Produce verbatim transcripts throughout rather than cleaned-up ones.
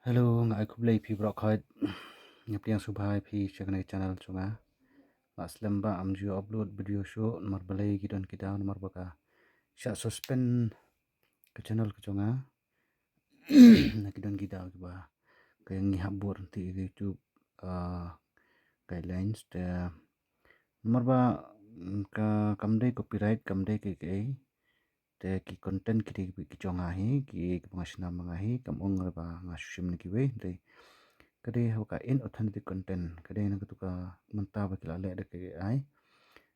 Hello, nga ai khublei phi baroh khoit. Nga pdiang sngewbha ïa phi sha kane ka channel jong nga. Nga slem ba ngam ju upload video shuh namar balei ki don ki daw namar ba ka shah suspend ka channel ka jong nga. Na ki don ki daw kiba ka ngi hap bud ryntih ïa ka YouTube, ah, guidelines te namar ba, mm, ka kam dei copyright, kam dei kaei kaei. Te ki content ki dei ki jong nga hi, ki kiba nga shna ma nga hi, kam ong re ba nga shu shim na kiwei, te ka dei haba ka inauthentic content, ka dei na katu ka mynta ba ki la leh da ka A I.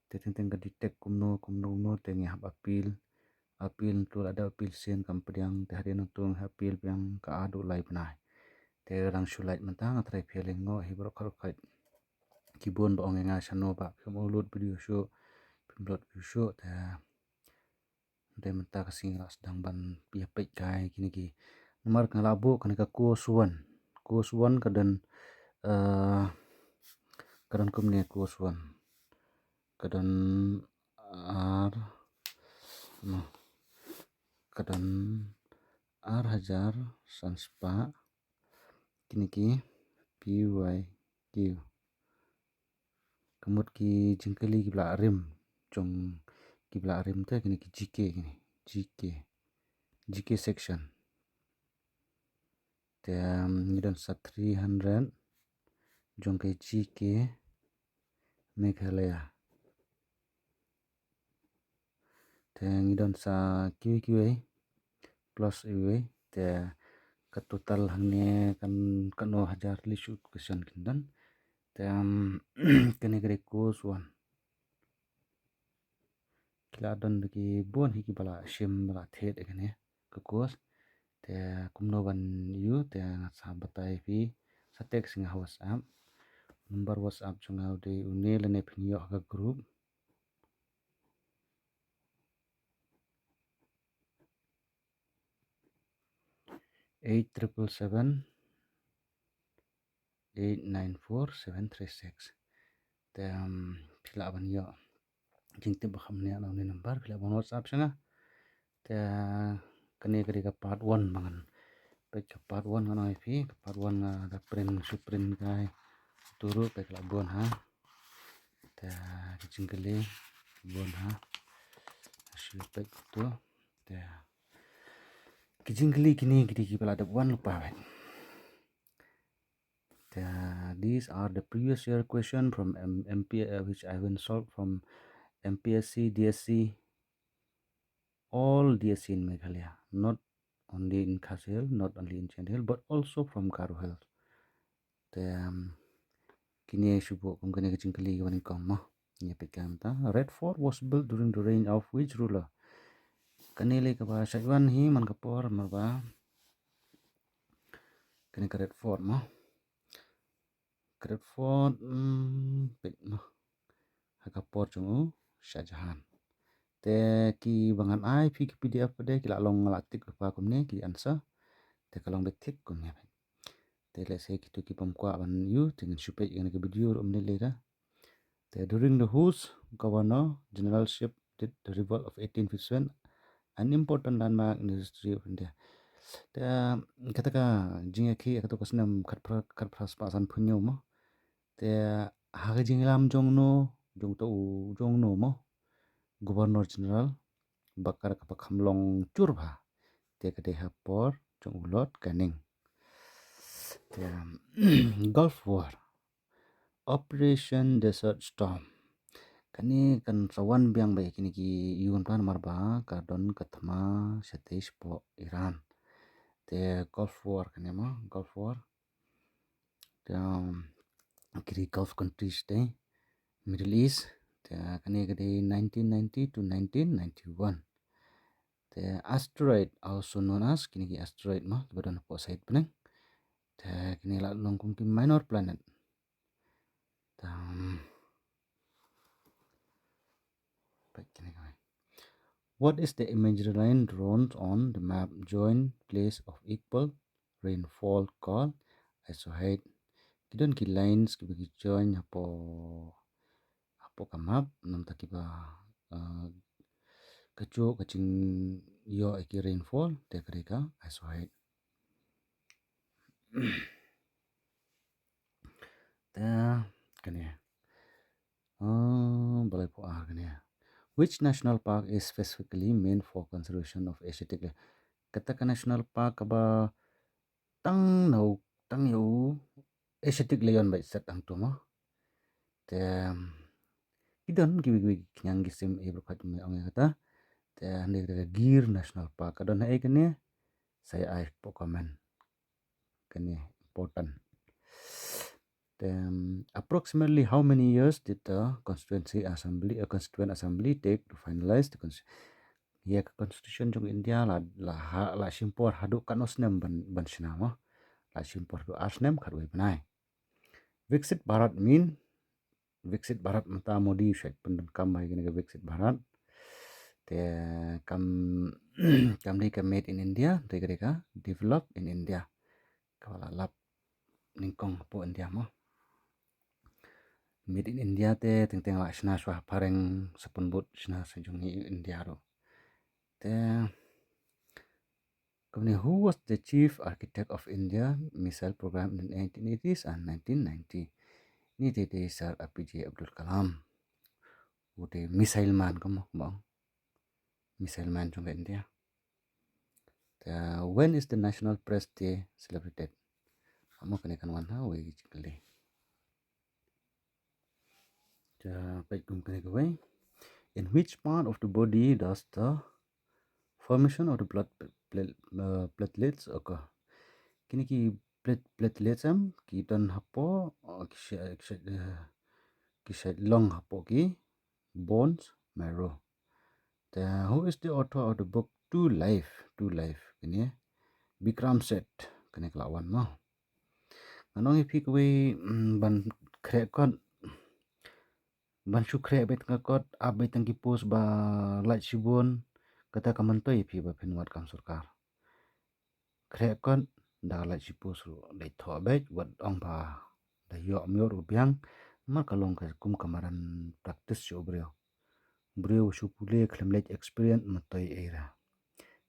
Te teng teng ka detect kumno kumno kumno te ngi hap appeal, appeal ntu lada appeal sien kam pdiang, te hadien ntu ngi appeal biang ka ar haduh lai bnai. Te dang shu lait mynta nga tharai phi ïa lyngngoh hi baroh khoit. Ki bun ba ong ïa nga shano ba phim upload video shuh, phim upload video shuh, te Te mynta ka sngi nga la sdang ban ïa peit kai kine ki. Namar nga la buh kane ka course one. Course one ka don, eh, ka don kumne course one. Ka don ar, no. Ka don ar hajar san spah kine ki P Y Q. Ka mut ki jingkylli kiba la rim, jong kiba la rim te kine ki G K kine, G K, G K section. Te, um, ngi don sa three hundred jong ka G K Meghalaya. Te ngi don sa kiwei kiwei plus iwei, te ka total hangne kan, kano hajar list education kin don. Te, um, kane ka dei course one. Ki la don da ki bun hi kiba la shim ba la thied ïa kane ka course. Te kumno ban ïoh, te nga sa batai phi, sa text nga ha WhatsApp. Number WhatsApp jong nga u dei une lane phin ïoh ha ka group. Eight triple seven, eight nine four, seven three six. Te, um, phi lah ban ïoh jingtip ba kham nia na une number, phi lah ban WhatsApp sha nga. Te kane ka dei ka part one ba ngan peit, ka part one ngan ong ïa phi, ka part one nga da print, shu print kai. Tu ruh peit ka la bun ha. Te ka jingkylli bun ha. Shu peit tu. Te ki jingkylli kine ki dei kiba la dep wan lypa beit. Te, these are the previous year question from M-, M P, uh, which I have been solved from M P S C, D S C, all D S C in Meghalaya, not only in Khasi Hills, not only in Jaintia Hills, but also from Garo Hills. Te, um, kine shu buh kum kane ka jingkylli kaba nyngkong mo. Ngi peit ka mynta. Red Fort was built during the reign of which ruler? Kane lei kaba shait wan hi man ka por mar ba kane ka Red Fort mo. Ka Red Fort, mm, peit mo. Ha ka por jong u Shah Jahan. Te kiba ngan ai phi ki P D F pat de ki la long, nga la tick lypa kumne ki answer. Te ka long beit thik kumne. Te lehse kito ki bym kwah ban ïoh, te ngin shu peit ïa kane ka video ruh mynne lei da. Te during the whose governor generalship did the revolt of eighteen fifty-seven an important landmark in the history of India? Te kata ka jingïakhih, kata ka snem khatphra, khatphra spah sanphew hynñiew mo. Te ha ka jingïalam jong no, jong to u, jong no mo, Governor General, ba ka, kaba kham long jur bha. Te ka dei ha por jong u Lord Canning. Te, Gulf War, Operation Desert Storm. Kane kan sa wan biang bha ïa kine ki ïoh ban plan mar ba ka don ka thma shatei shapoh Iran. Te Gulf War kane mo, Gulf War. Te, um, ki dei Gulf countries te, Middle East. Te kane ka dei nineteen ninety to nineteen ninety-one. Te asteroid, also known as, kine ki asteroid mo, kiba don hapoh side bneng. Te kine la long kum ki minor planet. Te, um, peit kine ka. What is the imaginary line drawn on the map joint place of equal rainfall called isohyde? Ki don ki lines kiba ki join hapoh, hapoh ka map, namta kiba, uh, ka juk ka jingïoh ïa ki rainfall, te ka dei ka isohyde. Te kane. Ah, balai phew ar kane. Which national park is specifically meant for conservation of Asiatic lion? Kata ka national park kaba tang na u, tang ïa u Asiatic lion beit set hangto mo. Te ki don kiwei kiwei ki khñiang ki sim, eh, baroh khoit me ong ïa kata. Te hynrei ka Gir National Park ka don ha ei kane? Sa ai hapoh comment. Kane important. Then, approximately how many years did the constituency assembly, uh, constituent assembly take to finalize the constitution? Ïa ka constitution jong India la, la ha, la shim por haduh katno snem ban, ban shna mo? La shim por haduh ar snem khatwei bnai. Viksit Bharat mean, Viksit Bharat mynta Modi u shait pyndonkam bha ïa kane ka Viksit Bharat. Te kam, kam dei ka Made in India, te ka dei ka Develop in India. Kaba la lap nyngkong hapoh India mo. Made in India te teng teng la shna shuwa ha phareng, sa pynbud shna sha jong ngi India ruh. Te kumne, who was the chief architect of India missile program in the nineteen eighties and nineteen ninety? Ni te dei Sir A P J Abdul Kalam. U dei missile man ka mo, mo. Missile man jong ka India. Te when is the National Press Day celebrated? Mo kane kan wan ha wei ka jingkylli. Te peit kum kane kawei. In which part of the body does the formation of the blood pl-, pl-, uh, platelets occur? Kine ki plat-, platelets em ki don hapoh, uh, ki sha-, ki sha-, uh, ki shait long hapoh ki bones marrow. Te who is the author of the book Two Life? Two Life. Kane Bikram Seth. Kane ka la wan mo. Ngan ong ïa phi kawei, mm, ban khreh kot, ban shu khreh beit tang ka kot, ap beit tang ki post ba lait shibun, kata kam myntoi ïa phi ba phin wad kam sorkar. Khreh kot, da lait shi post ruh dei thoh beit, wat ong ba da ïoh ym ïoh ruh biang, namar ka long ka kum ka madan practice sha u briew. Briew shu pule khlem leit experience mynta ei ra.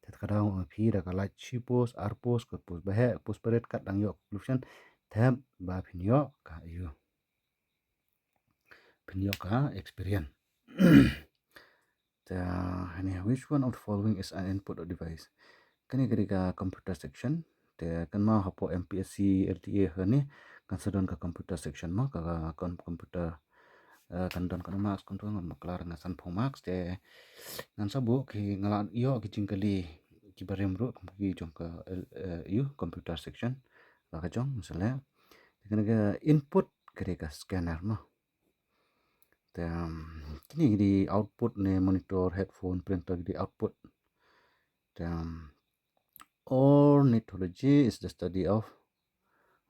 Te ka daw ong phi da ka lait shi post, ar post, ka post ba heh, post ba rit kat dang ïoh conclusion, te ba phin ïoh ka ïoh. Phin ïoh ka experience. Te, ne, which one of the following is an input device? Kane ka dei ka computer section. Te kynmaw hapoh M P S C L T A kane kan sa don ka computer section mo, ka, ka com-, computer, eh, kan don katno marks kumto, ngam bakla, nga san phew marks te ngan sa buh ki, nga la ïoh ki jingkylli kiba rim ruh kum ki jong ka, eh, ïa u computer section. La ka jong sa leh. Te kane ka input ka dei ka scanner mo. Te, um, kine ki dei output ne, monitor, headphone, printer ki dei output. Te, um, ornithology is the study of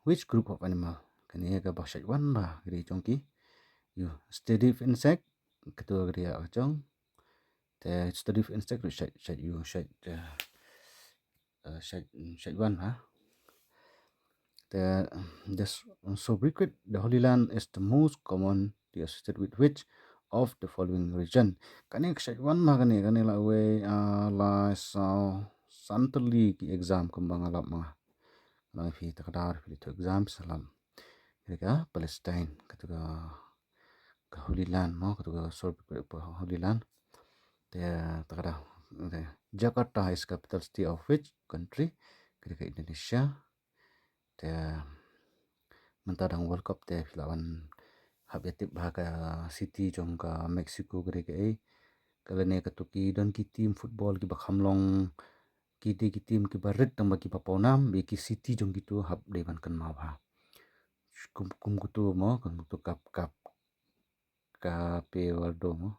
which group of animal? Kane kaba shait wan bha ka dei jong ki, ïa u study of insect, kato ka dei ka jong. Te study of insect ruh shait, shait ïa u, shait, eh, eh, shait, shait wan ha. Te, the s-, sobriquet the Holy Land is the most commonly associated with which of the following region? Kane ka shait wan ma kane, kane la wei, ah, la saw san tylli ki exam kumba nga lap ma nga. Nga phi ta ka dar phi to exam sa lap. Kane ka Palestine, kata ka, ka Holy Land mo, kata ka sobriquet Holy Land. Te, ta ka da, te, Jakarta is capital city of which country? Kata ka Indonesia. Te mynta dang World Cup te phi la wan hap ïa tip bha ka city jong ka Mexico ka dei kaei. Ka lane kato ki don ki team football kiba kham long, ki dei ki team kiba rit tang ba kiba pawnam, ïa ki city jong kito hap dei ban kynmaw bha. Kum, kum kato mo, kum kato kap, kap, Cape Verde mo.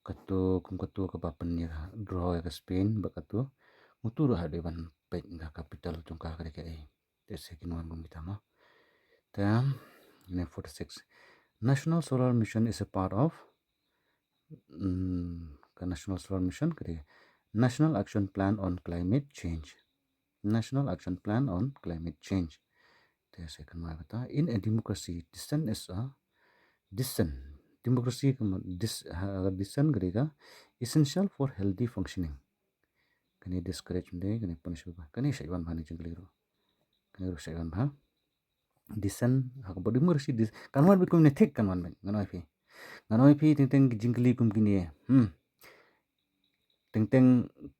Kato, kum kato kaba pynïa draw ïa ka Spain, bad kato, ngutu ruh ha dei ban peit ka capital jong ka ka dei kaei. Te sa kin wan kum kita mo. Te, ne forty-six. National Solar Mission is a part of, mm, ka National Solar Mission ka dei National Action Plan on Climate Change. National Action Plan on Climate Change. Te sa kin wan kata. In a democracy, dissent is a, dissent. Democracy ka ma-, dis-, ha, dissent ka dei ka essential for healthy functioning. Kane discourage mynta, kane punish ba. Kane shait wan bha ne jingkylli ruh. Kane ruh shait wan bha. Descent, ha ka body mur shi dis-, kan wan beit kumne thik kan wan beit. Ngan ong ïa phi. Ngan ong ïa phi teng teng ki jingkylli kum kine. Hmm. Teng teng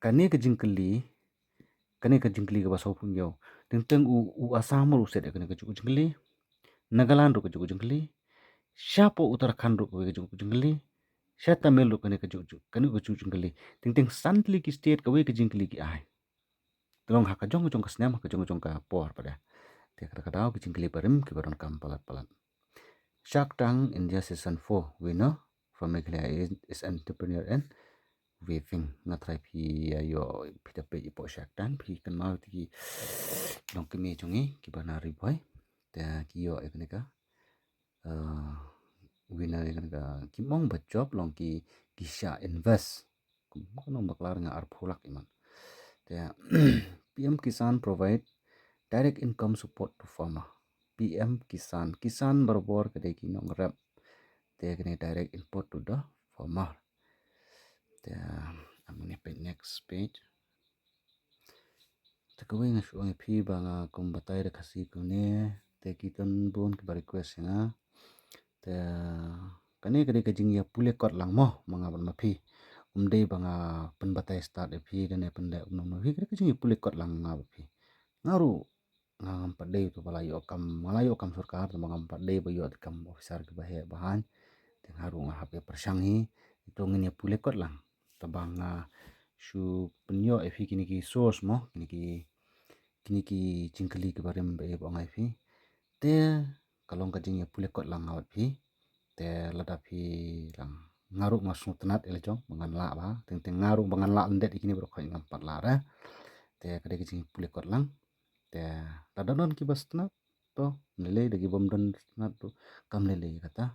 kane ka jingkylli, kane ka jingkylli kaba sawphew hynñiew. Teng teng u, u Assam ruh u set ïa kane kajuh ka jingkylli. Nagaland ruh kajuh ka jingkylli. Shapoh Uttarakhand ruh kawei kajuh ka jingkylli. Sha Tamil ruh kane kajuh, kane kajuh ka jingkylli. Teng teng san tylli ki state kawei ka jingkylli ki ai. Te long ha ka jong ka jong ka snem, ha ka jong ka jong ka por pat de. Te kata ka daw ki jingkylli barim kiba donkam palat palat. Shark Tank India Season four, winner from Meghalaya is, is entrepreneur and weaving. Nga tharai phi ïa ïoh, phi da peit hapoh Shark Tank, phi kynmaw ïa ki longkmie jong ngi kiba na Ri Bhoi. Te ki ïoh ïa kane ka, eh, winner ïa kane ka, kim ong ba job, long ki, ki shah invest. Kum, kumno ba klar nga, arphew lak imat. Te P M Kisan provide direct income support to farmer. P M Kisan, Kisan barabor ka dei ki nongrep. Te kane direct input to the farmer. Te, I'm gonna put next page. Te kawei nga shu ong ïa phi ba nga kum batai da Khasi kumne, te ki don bun kiba request ïa nga. Te kane ka dei ka jingïapule kot lang mo, ma nga bad ma phi. Um dei ba nga pynbatai start ïa phi, da ne pyndep kumno ma phi, ka dei ka jingïapule kot lang nga bad phi. Nga ruh nga ngam pat dei uto ba la ïoh kam, nga la ïoh kam sorkar, te ba ngam pat dei ba ïoh kam officer kiba heh ba haiñ. Te nga ruh nga hap ïa pyrshang hi, ito ngin ïapule kot lang. Te ba nga shu pynïoh ïa phi kine ki source mo, kine ki, kine ki jingkylli kiba rim ba ïa ba ong ïa phi. Te ka long ka jingïapule kot lang nga bad phi. Te lada phi lang, nga ruh nga sngewtynnat ïa la jong ba ngan lah ba. Teng teng nga ruh ba ngan lah lyndet ïa kine baroh khoit ngam pat lah re. Te ka dei ka jingïapule kot lang. Te lada don kiba sngewtynnat, to lei lei, da ki bym don sngewtynnat to kam lei lei, kata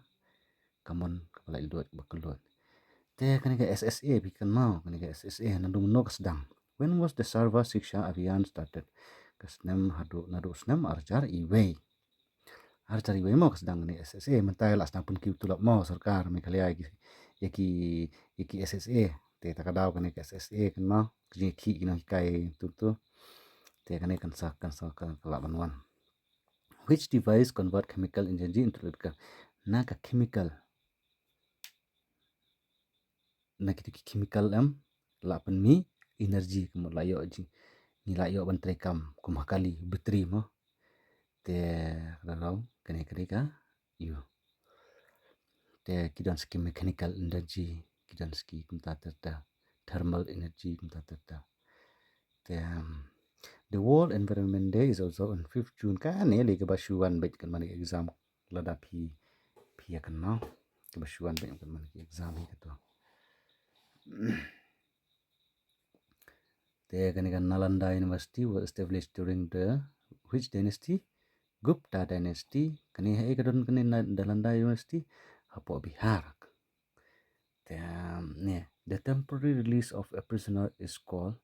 ka mon kaba laitluid ba kylluid. Te kane ka S S A, phi kynmaw kane ka S S A naduh mynno ka sdang? When was the Sarva Shiksha Abhiyan started? Ka snem haduh, naduh snem arhajar iwei. Arhajar iwei mo ka sdang kane S S A, mynta la sdang pynkiew tulop mo sorkar Meghalaya ïa ki, ïa ki, ïa ki S S A. Te ta ka daw kane ka S S A, kynmaw, ka jingïakhih ki nonghikai tu tu. Te kane kan sa, kan sa, kan, kan lah ban wan. Which device convert chemical energy into electrical? Na ka chemical, na kito ki chemical em lah pynmih energy, kumno lah ïoh jing, ngi lah ïoh ban treikam kum ha kali, battery mo. Te ka long kane ka dei ka ïoh. Te ki don sa ki mechanical energy, ki don sa ki kumta ter ter, thermal energy kumta ter ter. Te, um, the World Environment Day is also on fifth June. Kane lei kaba shu wan beit kan man exam, lada phi, phi ïa kynmaw. Kaba shu wan beit kan man exam hi kato. Te kane ka Nalanda University was established during the which dynasty? Gupta dynasty. Kane haei ka don kane Na-, Nalanda University? Hapoh Bihar. Te, um, ne, the temporary release of a prisoner is called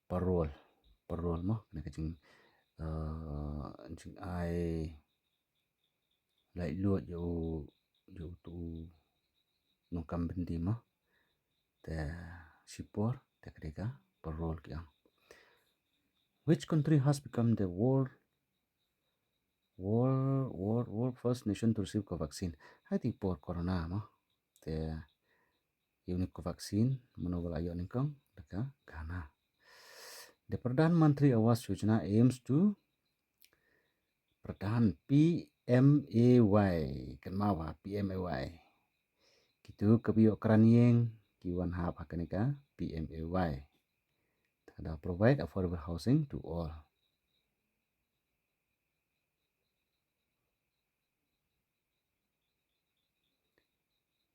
parole. Parole mo, kane ka jing, uh, jingai laitluid ïa u, ïa uto u nongkam byndi mo. Te shipor, te ka dei ka parole ki ong. Which country has become the world, world, world, world first nation to receive Covaxin? Haei te por corona mo. Te ïa une Covaxin, mano ba la ïoh nyngkong, da ka Ghana. The Pradhan Mantri Awas Yojana aims to Pradhan, P M A Y, kynmaw ba P M A Y. Kito kiba ïoh kren ïing ki wan hap ha kane ka P M A Y. Te ka dei provide affordable housing to all.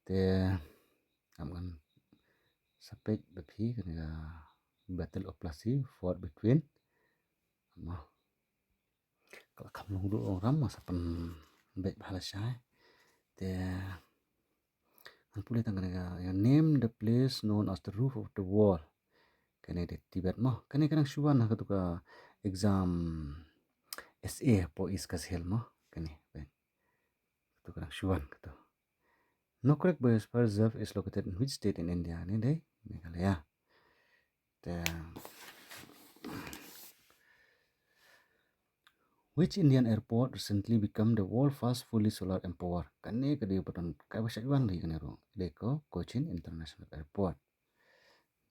Te, am ngan sa peit ba phi kane ka Battle of Plassey, fought between. Mo. Ka la kham long duh long ram, nga sa pynbeit bha lashai. Te, ngan pule tang kane ka, ïa, name the place known as the Roof of the World. Kane dei Tibet mo. Kane ka dang shu wan ha kato ka exam S A hapoh East Khasi Hills mo. Kane, peit. Kato ka dang shu wan kato. Nokrek Biosphere Reserve is located in which state in India? Ne dei Meghalaya. Te, which Indian airport recently become the world first fully solar empower? Kane ka dei ba don ka ba shait wan ri kane ro. Dei ko Cochin International Airport.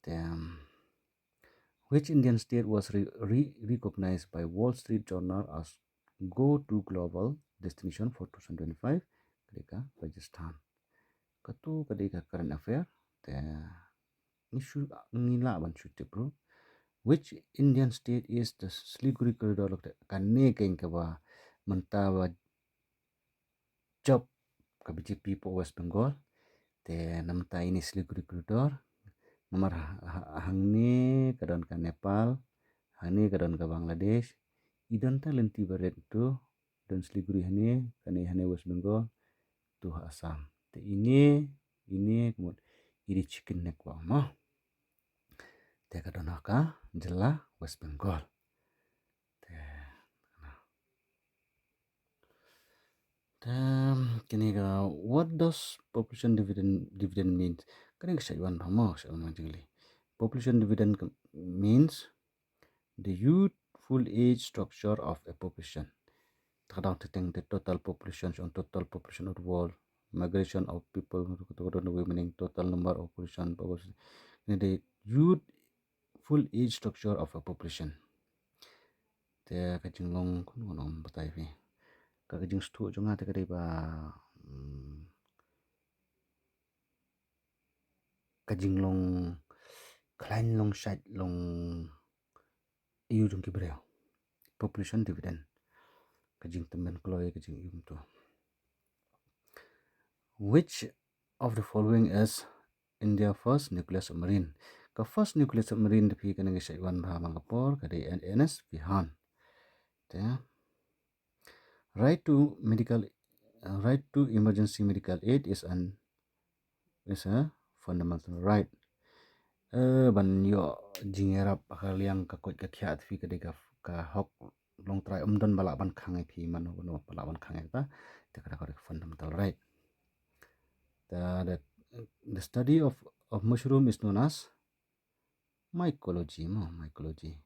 Te, which Indian state was re, re, recognized by Wall Street Journal as go to global destination for twenty twenty-five? Ka dei ka Rajasthan. Katu ka dei ka current affair. Te ngi shu ngi lah ban shu tip ru. Which Indian state is the Siliguri corridor? Kane kane ka ba mynta ba jop ka B J P po West Bengal. Te namta ini Siliguri corridor. Namar ha, ha, hangne ka don ka Nepal, hangne ka don ka Bangladesh. I don ta lynti barit tu, don Siliguri hangne, kane hangne West Bengal, tu ha Assam. Te ini, ini kumut, ini chicken neck wa ma. Te ka don ha ka jylla West Bengal. Te, na. Te, kini ka, what does population dividend, dividend means? Kani ka shait wan ba mo, shait wan jingli. Population dividend means the youthful age structure of a population. Tadang te teng the total population, on total population of the world, migration of people, meaning total number of population, population. Ni the youthful age structure of a population. Te ka jinglong kun kun ong batai phi. Ka ka jingstu jong nga te ka dei ba, mm, ka jinglong khlain long shait long ïu jong ki briew. Population dividend. Ka jingtymmen kloi ka jingïu tu. Which of the following is India first nuclear submarine? Ka first nuclear submarine da phi kane ka shait wan ba ha ka por ka dei N S Vihan. Te, right to medical, uh, right to emergency medical aid is an, is a fundamental right. Eh, ban ïoh jingïarap ha ka liang ka koit ka khiah da phi ka dei ka, ka hok longtrai, ym don ba lah ban khang ïa phi mano mano ba lah ban khang ïa kata. Te kata ka dei ka fundamental right. The, the, the study of, of mushroom is known as mycology mo, mycology.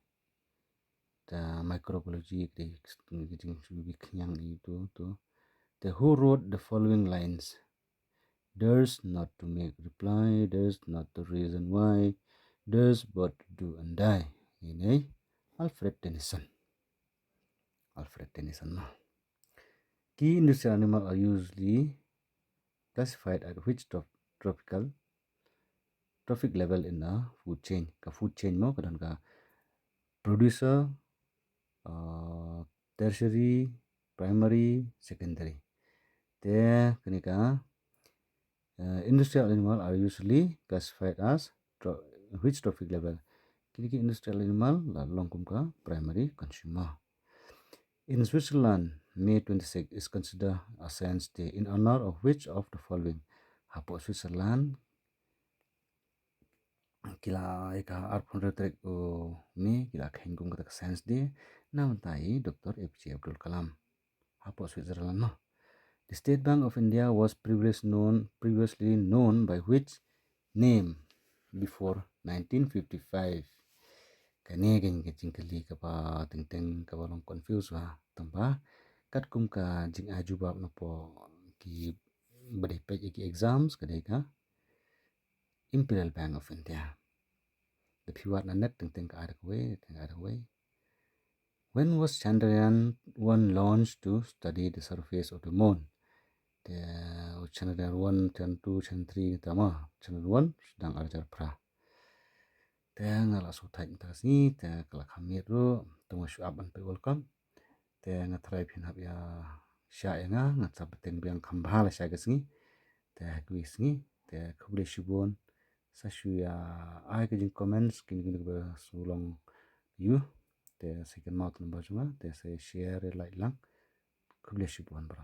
Te microbiology ka dei ka jingshubit khñiang itu tu. Te who wrote the following lines? There's not to make reply, there's not to reason why, there's but to do and die. Ini Alfred Tennyson. Alfred Tennyson mo. Key industrial animal are usually classified at which tro-, tropical, trophic level in a food chain? Ka food chain mo ka don ka producer, uh, tertiary, primary, secondary. Te kane ka, uh, industrial animal are usually classified as tro-, which trophic level? Kine ki industrial animal la long kum ka primary consumer. In Switzerland, May twenty-six is considered a Science Day in honor of which of the following? Hapoh Switzerland, ki la ïa ka arphew hynriew tarik u May, ki la kheiñ kum kata ka Science Day, na bynta i Doctor A P J Abdul Kalam. Hapoh Switzerland mo. The State Bank of India was previously known, previously known by which name before nineteen fifty-five? Kane ka jingkylli kaba teng teng kaba long confuse ba tang ba katkum ka jingai jubab napoh ki ba dei peit ïa ki exams ka dei ka Imperial Bank of India. Da phi wad na net teng teng ka ai da kawei, teng ai da kawei. When was Chandrayaan one launched to study the surface of the moon? Te u Chandrayaan one, Chandrayaan two, Chandrayaan three, te ma Chandrayaan one sdang ar hajar phra. Te nga la shu thait mynta ka sngi, te ka la kham miet ruh, te nga shu ap ban peit World Cup. Te nga tharai phin hap ïa shah ïa nga, nga sa bteng biang kham bha lashai ka sngi. Te ha kawei ka sngi, te khublei shibun. Sa shu ïa ai ka jing comments kine kine ba shu long ïa u. Te sa ïa kynmaw ta number jong nga, te sa share, like lang. Khublei shibun bro.